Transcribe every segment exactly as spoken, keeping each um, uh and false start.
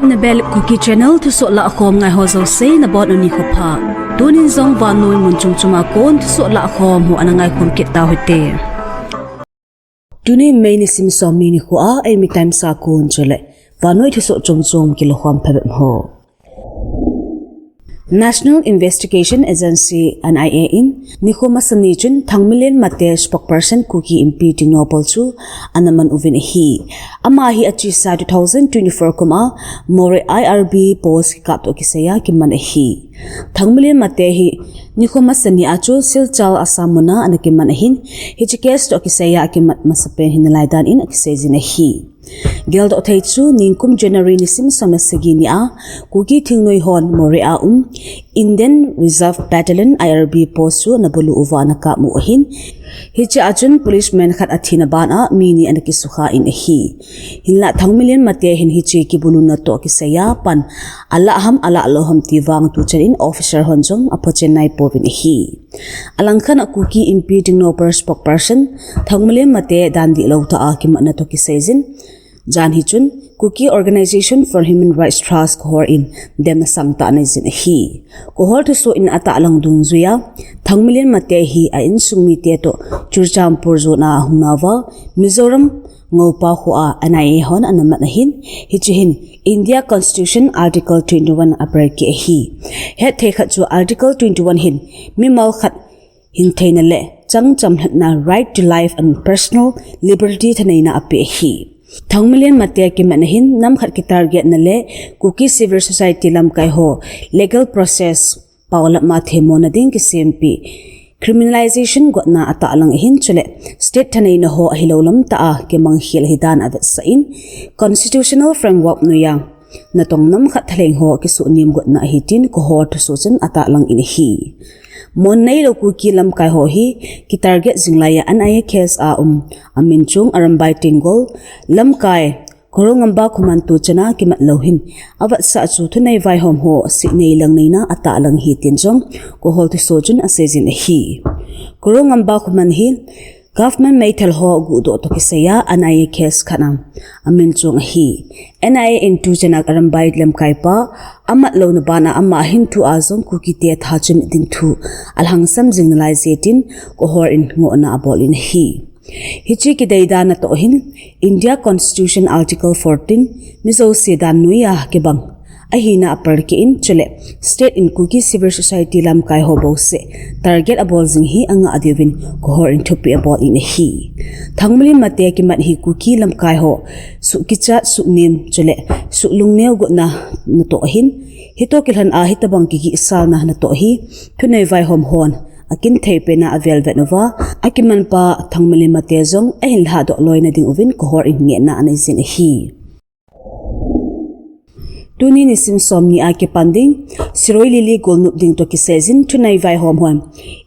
Nabel Kuki Channel thusoh lahkhom ngai ho jouse nabonun nikho pha. Tunin jong vannoi mun chom chom a kon thusoh lahkhom ho ana ngaikhom kit tauhite. Tuni May nisim somni nikho a Eimi Times a kon chule vannoi thusoh chom chom kilakhom phabep ho. National Investigation Agency, N I A in nikho masani chun Thangminlen Mate, spokesperson Kuki Inpi Tengnoupal chu ana man uvin ahi. Ama hi achesa two thousand twenty-four kum a Moreh I R B post kikap toh kisaiya kiman ahi. Thangminlen Mate hi nikho masani a chu Silchar Assam mun a ana kiman ahin, hiche case toh kisaiya akimat masapen hi nalai dan in akiseijin ahi. Geldoh thei chu nikum January nisim somle sagi ni a Kuki thingnoi hon Moreh a um Indian Reserve Battalion, I R B post chu ana bulu uva ana kap u ahin, hiche a chun policeman khat athina ban a mi ni ana kisukha in ahi. Hinlah Thangminlen Mate hin hiche kibuluna toh kisaiya pan alah ham alah lou ham ti vang tuchan in officer hon jong aphochen nai pouvin ahi. Alangkhat a Kuki Inpi Tengnoupal spokesperson Thangminlen Mate dan dihlou tah a kimatna toh kiseijin, jan hi chun Kuki Organization for Human Rights Trust Kohor in demna sangtah aneijin ahi. Kohor thusoh in atahlang dungjuiya Thangminlen Mate hi a insung mite toh Churachandpur zone a ahung nauva Mizoram Ngoupa kho a N I A hon ana mat ahin, hiche hin India Constitution Article twenty-one a break ahi. Hetthei khat chu Article twenty-one hin mimal khat hintheina le chang chamlhatna, right to life and personal liberty thaneina apeh ahi. Thangminlen Mate kimatna hin nam khat kitargetna le Kuki civil society lamkai ho legal process paolap ma themmona ding kisempi, criminalization gotna atahlang ahin, chule state thaneina ho ahilou lam tah a kimangkhel ahi dan avetsah in, constitutional framework noiya natong nam khat thalheng ho kisuhnem gotna ahi tin Kohor thusoh chun atahlang in ahi. Mon neilou Kuki lamkai ho hi kitarget jing laiya N I A case a um amin chung Arambai Tenggol lamkai Khorongamba Khuman tuchan a kimat lou hin, avetsah chu thunei vaihom ho sihnei langneina atahlang ahi tin jong Kohor thusoh chun aseijin ahi. Khorongamba Khuman hi government meithal ho guhdoh toh kisaiya N I A case khat a amin chung ahi. N I A in tuchan a Arambai lamkai pa amat louna ban a ama ahin thu a jong Kuki te tha chimit ding thu alhangsam jing nalai jeh tin Kohor in ngohna abol in ahi. Hiche kidei dan natoh hin India Constitution Article fourteen mi jouse dan noiya kibang ahina apalkeh in, chule state in Kuki civil society lamkai ho bouseh target abol jing hi angah diuvin Kohor in thupeh abol in ahi. Thangminlen Mate kimat hi Kuki lamkai ho suhkichat, suhnem chule suhlungneo gotna natoh ahin, hitoh kilhon a hitobang kigihsalna natoh hi thunei vaihom hon akinthei pena avelvet uva, akimanpa Thangminlen Mate jong ahin lhadoh loina ding uvin Kohor in ngehna aneijin ahi. Tuni nisim somni a kipan ding Shirui Lily golnop ding toh kiseijin thunei vaihom hon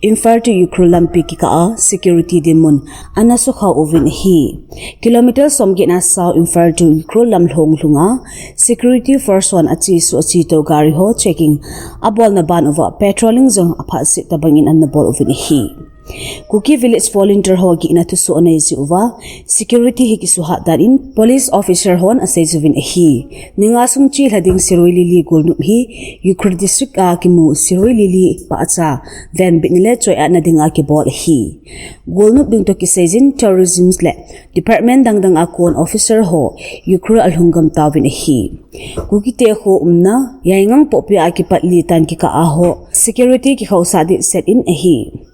Imphal to Ukhrul lampi kikah a security dinmun ana sukha uvin ahi. Kilometer somget na South Imphal to Ukhrul lamlhong lhunga security force hon achesuh achetou gari ho checking abolna ban uva patrolling jong aphatset tobang in ana bol uvin ahi. Kuki Village Volunteer ho gihna thusoh anei jeh uva security hi kisuhat dan in police officer hon asei uvin ahi. Ni nga sung chelha ding Shirui Lily golnop hi Ukhrul District a kimu Shirui Lily pahcha venbitna le choiatna dinga kibol ahi. Golnop ding toh kiseijin tourism le department dang dang a kon officer ho Ukhrul alhung gam tauvin ahi. Kuki te kho umna Yaingangpokpi a kipat Litan kikah a ho security kikhausah ding set in ahi.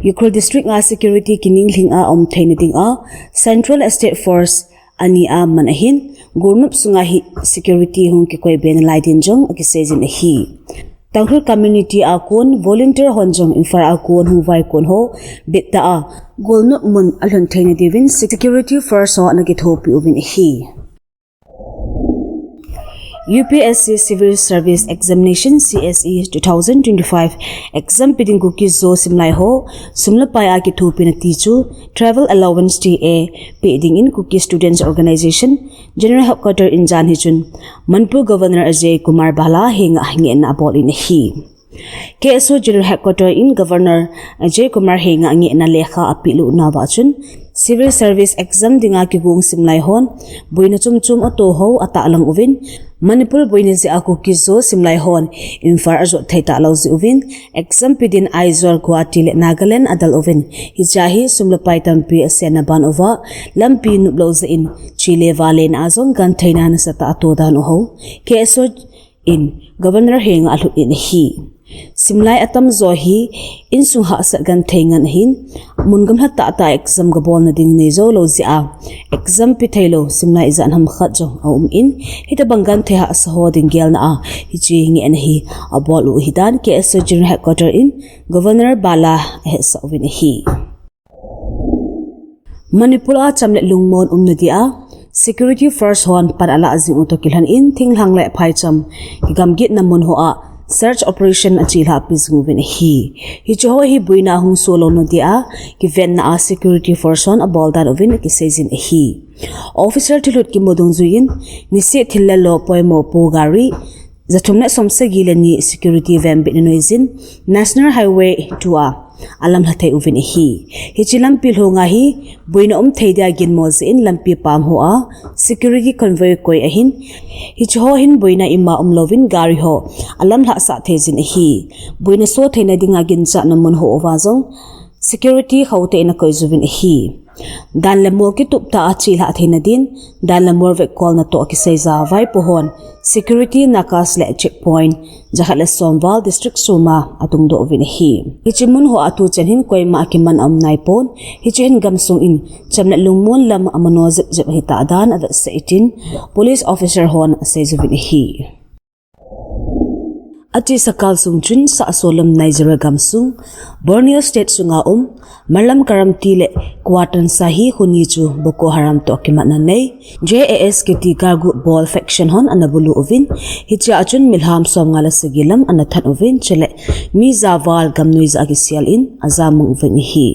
Ukhrul District a security kininglhing a um theina dinga Central State Force ani aman ahin, golnop sunga hi security hung kikoi be nalai din jong akiseijin ahi. Tangkhul community a kon volunteer hon jong Imphal a kon hung vaikon ho bittah a golnop mun alhun theina diuvin security force ho ana kithopi uvin ahi. U P S C Civil Service Examination, C S E, two thousand twenty-five exam pe ding Kuki Zo simlai ho sum le pai a kithopina ti chu travel allowance T A pe ding in Kuki Students Organization General Headquarter in jan hi chun Manipur Governor Ajay Kumar Bhalla henga ngehna abol in ahi. K S O General Headquarter in Governor Ajay Kumar henga ngehna lekha apeh lut nauva chun, Civil Service Exam dinga kigong simlai hon boina chom chom ato ho atahlang uvin, Manipur boina jeh a Kuki-Zo simlai hon Imphal ajot thei talou jeh uvin, exam pe din Aizawl, Guwahati le Nagaland adel uvin, hiche hi sum le pai tampi asenna ban uva, lampi nop lou jeh in, che le vale na a jong gentheina nasatah atoh dan u ho, K S O in Governor henga alhut in ahi. Simlai atamjo hi insung hahsat genthei ngen ahin, mun gamla tahtah exam gabolna ding neijou lou jeh a, exam pe theilou simlai ijat ham khat jong aum in, hitobang genthei hahsa ho ding gelna a hiche ngehna hi abol u ahi dan K S O General Headquarter in Governor Bala ahetsah uvin ahi. Manipur a cham le lungmon umna dia security force hon pan alah jing u toh kilhon in thinglhang le phaicham kigamgitna mun hoa search operation achelhah pi jing uvin ahi. Hiche ho hi boina hung soh louna dia kivenna a security force hon abol dan uvin akisei jin ahi. Officer thilhut kimu dungjuiyin niseh thil le lo poimo pou gari jathum le somsagi le ni security venbitna noijin National Highway two a alamlha thei uvin ahi. Hiche lampi lhunga hi boina um thei dia ginmo jeh in lampi pam hoa security convoy koi ahin, hiche ho hin boina ima umlouvin gari ho alamlhah sah thei jin ahi. Boina soh theina dinga ginchatna mun hoa jong security khote in akoi juvin ahi. Dan le mol kitup tah a chelhah theina din, dan le mol vekkolna toh kiseija vaipo hon security nakas le checkpoint jakhat le som val district suma atungdoh uvin ahi. Hiche mun hoa tuchan hin koima akiman aum naipon, hiche hin gamsung in cham le lungmon lam amano jep jep ahitah dan avetsah in tin, police officer hon asei juvin ahi. Achesa kal sung chun sahsolam Nigeria gamsung Borno State sunga um Mallam Karamti le Kuatan Sahi khoni chu Boko Haram toh kimatna nei J A S kiti galgut bol faction hon ana bulu uvin, hichea chun milham somnga le sagi lam ana that uvin, chule mi javal gamnoija akisel in ajamang uvin ahi.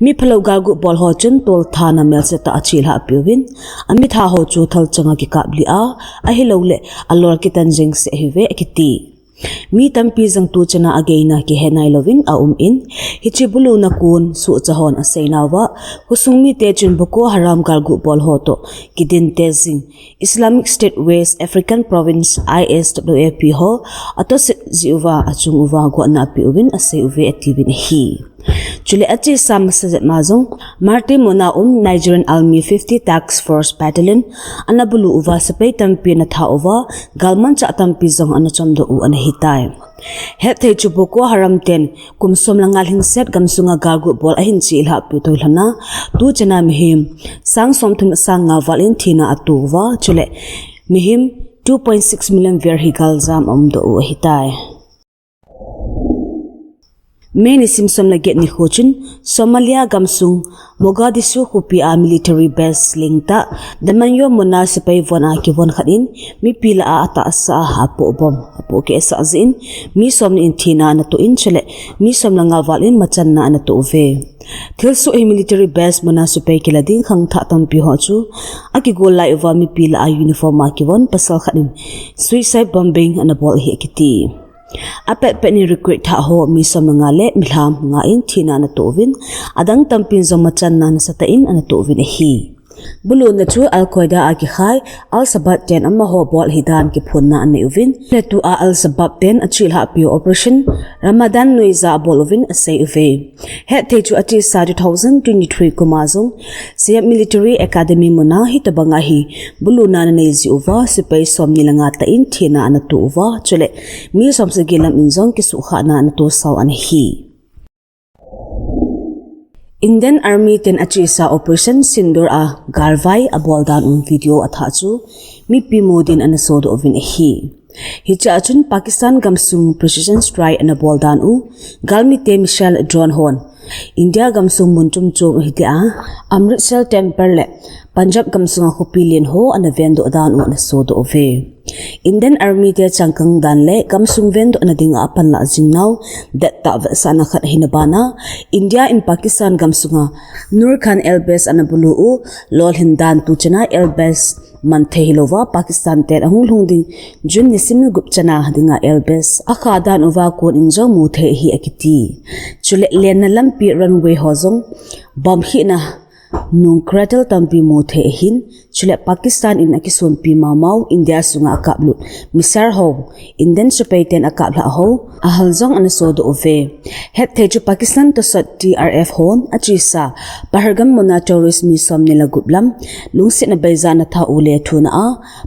Mi phalou galgut bol ho chun tolthana melsetah a chelhah pi uvin, amitha ho chu thalchanga kikap lih a, ahilouleh alol kitan jeng seh ahiuve akiti. Mi tampi jong tuchana ageina kihe nailouvin aum in, hiche buluna kon sohcha hon aseinauva, khosung mite chun Boko Haram galgut bol ho toh kidinte jing Islamic State West African Province, I S W A P ho atohset jeh uva achung uva gotna ape uvin asei uve atiuvin ahi. Chule achesa masa jep ma jong Marte muna um Nigerian Army fifty Task Force Battalion ana bulu uva sepai tampi ana that uva, galmanchah tampi jong ana chomdoh u ana hitai. Hetthei chu Boko Haram ten kum som le nga lhingset gamsunga galgut bol ahin chelhah piu toh kilhona, tuchana mihem sang somthum le sang nga val in thina ato uva, chule mihem two point six million vel hi galjam aumdoh u ahitai. May nisim som le get nikho chun Somalia gamsung Mogadishu khopi a military base lengtah Damanyo muna sepai von a kivon khat in mipi lah a atahsa a apoh bomb apoh kehsah jeh in mi somni in thina ana toh in, chule mi som le nga val in machanna ana toh uve. Thilsoh hi military base muna sepai kila ding khangthah tampi ho chu akigol lai uva mipi lah a uniform a kivon pasal khat in suicide bombing ana bol ahi akiti. Apetpet in recruit thah ho mi som le nga le milham nga in thina ana toh uvin, adang tampin jong machanna nasatah in ana toh uvin ahi. Buluna chu Al Qaeda a kikhai Al Shabaab ten amaho bol ahidan kiphonna anei uvin, le tua Al Shabaab ten achelhah piu Operation Ramadan noija abol uvin asei uve. Hetthei chu achesa two thousand twenty-three kuma jong Sayab Military Academy muna hitobanga hi buluna ana nei jeh uva sepai somni le nga tah in thina ana toh uva, chule mi somsagi lam in jong kisuhkhahna ana tohsau ana hi. Indian Army ten achesa Operation Sindoor a galvai abol dan u video athah chu mipi mu din ana sodoh uvin ahi. Hichea chun Pakistan gamsung precision strike ana bol dan u, galmite missile drone hon India gamsung mun chom chom ahitia Amritsar Temple le Punjab gamsunga khopi len ho ana vendoh dan u ana sodoh uve. Indian Army te changkang dan le gamsung vendohna dinga apanlah jingnau dettah vetsahna khat ahina bana, India in Pakistan gamsunga Nur Khan Air Base ana bulu u lolhin dan tuchana Air Base man thei hilouva Pakistan ten ahung lhung ding June nisim gup chana dinga Air Base akha dan uva kon in jong mu thei ahi akiti. Chule lenna lampi runway ho jong bomb khehna Nung crater tampi mu thei ahin, chule Pakistan in akisonpi mamau India sunga akaplut missile ho, Indian sepai ten akaplhah ho, ahal jong ana sodoh uve. Hetthei chu Pakistan tosot T R F hon achesa Pahalgam muna terrorist mi somni le gup lam lungsetna beija ana tha u le thuna a,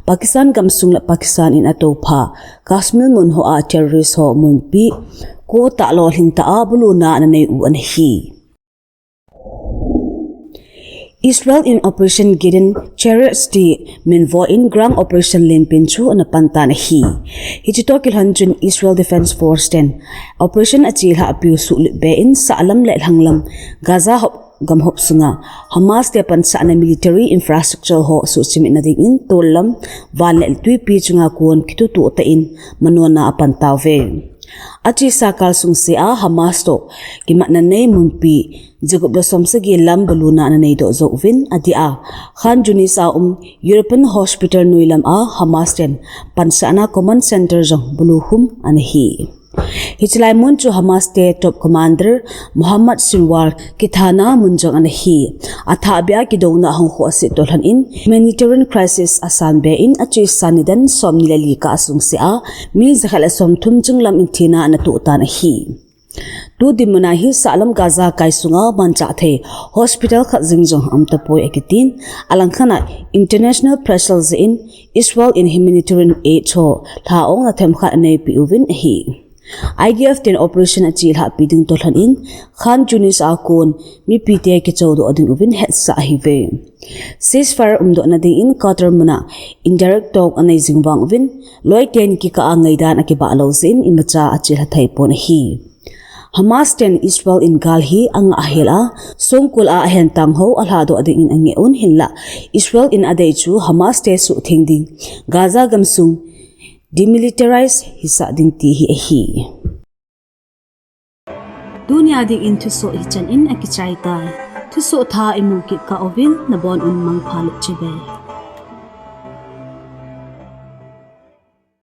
Pakistan gamsung le Pakistan in atoupha Kashmir mun hoa terrorist ho munpi ko tah lolhing tah a buluna ana nei u ana hi. Israel in Operation Gideon Chariots ti minvo in ground operation lenpen chu ana pan tan ahi. Hiche toh kilhon chun Israel Defense Force ten operation achelhah piu suhlut be in sahlam le lhanglam Gaza hop, gamhop sunga Hamas te pansahna military infrastructure ho suhchimit na dingin tollam van le twipi chunga kon kitutuh tah in manona apan tauve. Achesa kal sungsea Hamas toh kimatna nei munpi jagup le somsagi lam buluna ana neidoh jouvin adeh a Khan Younis a um European Hospital noilam a Hamas ten pansahna command center jong bulu khum ana hi. Hiche lai mun chu Hamas te top commander Mohammad Sinwar kithana mun jong ana hi. Athahbeh a kidouna ahung khohse toh lhon in humanitarian crisis asan be in achesa nidan somni le li kah sungsea mi jakhat le somthum chunglam in thina ana toh tan ahi. Tu dinmun a hi sahlam Gaza kai sunga manchah thei hospital khat jeng jong aum tapoi akitin, alangkhat a international pressure jeh in Israel in humanitarian aid ho lha ong na themkhat aneipeh uvin ahi. I D F ten operation achelhahpi ding toh lhon in Khan Younis a kon mipite kichodoh ding uvin hetsah ahiuve. Ceasefire umdohna dingin Qatar muna indirect talk anei jing vang uvin, loi ten kikah a ngaidan akibah lou jeh in imacha achelha thei pon ahi. Hamas ten Israel in gal hi angah hel a, songkul a ahentang ho alhadoh dingin angeh un hinlah, Israel in adei chu Hamas te suhtheng ding, Gaza gamsung demilitarize hisah ding ti hi ahi. Tunia dingin thusoh hichan in akichai tai. Thusoh thah imu kit kah uvin nabon un mangpha le chibai.